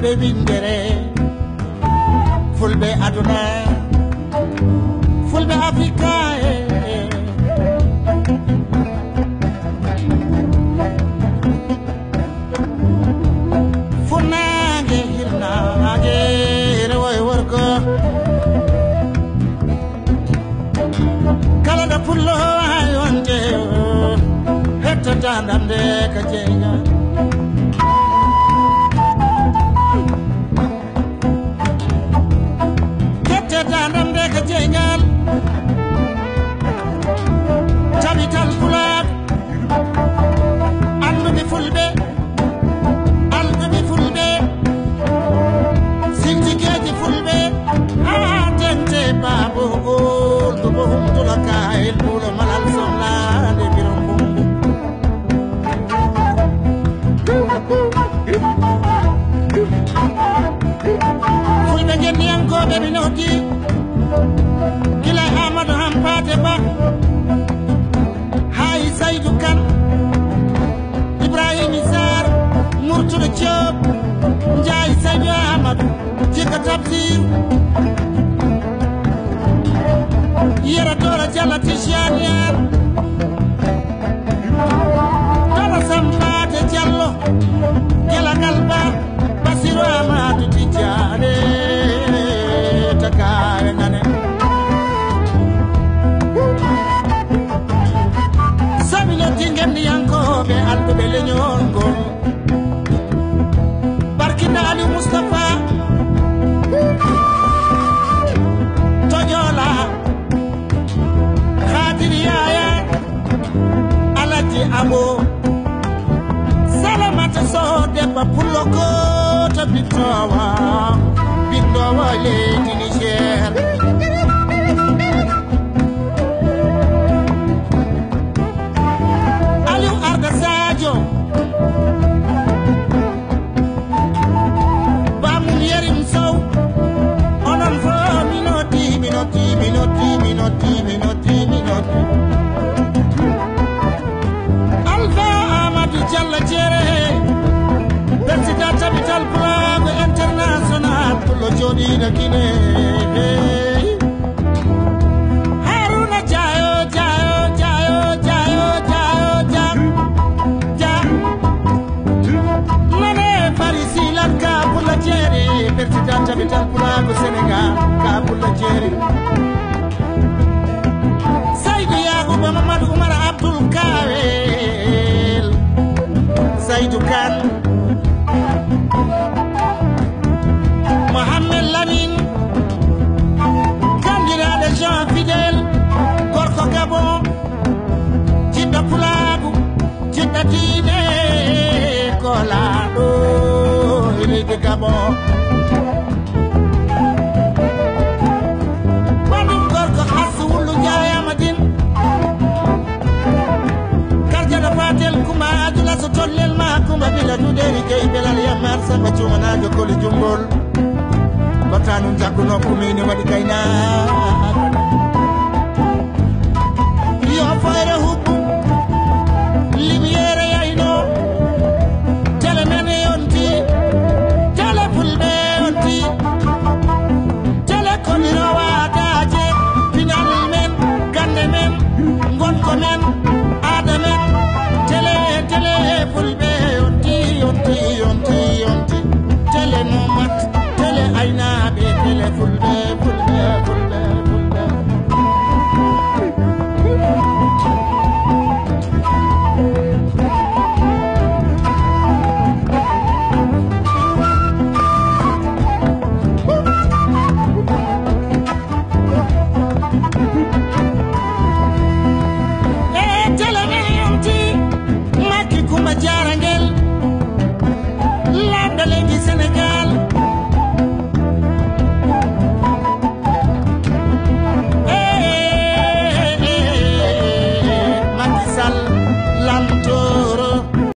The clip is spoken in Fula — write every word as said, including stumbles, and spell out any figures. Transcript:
Ɓe winndere, Fulɓe aduna, Fulɓe Afrika, e, e. Funnaange, hirnaange, rewo e worgo. Kala ɗo pullo waawi wonde, hettata ndamde ka jeeya. Ketteta ndamde ko jeeyngal. Tabital Pulaar. Annduɓe Fulɓe. Alɗuɓe Fulɓe. Siltikeeji Fulɓe. Haa teŋti baabo ool ko bohum tula kaayel buulo malal somlaande birom bumbu. Fulɓe ngenniyankooɓe mi noddi, gila Amadou Hampate Ba, haa e Saydou Kane, Ibrahima Sarr, Murtuɗo Diop, Njaay Saydou Amadou, Jikka Tabsir, Yero Tooro Jalla Tijani Yar. Dara Sampaate Jallo, Gelagal Ba, Basiru Amadu Tijjaane, Takaare Nane. Sabi noddi ngenndiyankooɓe alɗuɓe leñol ngol. Barkinɗo Aliou Moustapha Tojola, Khadir Yaya, Alaji Abo, Salamata Sow, Debba Pullo Koto, Bittowa, Bittowa leydi Niger. Aliou Arda Sadio, Bamum Yerim Sow, onon fof mi noddi, mi noddi, mi noddi, mi noddi, mi noddi, mi noddi. Alpha Amadou Diallo Jere, président Tabital Pulaagu International, pullo jooɗiiɗo Guinée. Haruna Jayo, Jayo, Jayo, Jayo, Jayo, Ja, Ja. Mane Farisi lan ka Pullo Jere, président Tabital Pulaagu Sénégal, ka Pullo Jere. Saydou Yacouba Mamadou Oumar Abdoul Kawel, Saydou Kane, Mohamed Lamine, candidat de Jean Fidèle, gorko Gabon, jiɗɗo Pulaagu, jiɗɗo diine, kolaaɗo e leydi Gabon. Ɓaɗum gorko Assu Wullu Njaay Amadin. Karjana Fatel Kumba Adula so tollel ma Kumba bila duderi kay belal yamar samba cumanaajo koli jungol. Batanu jagguno kumini waɗi kayna.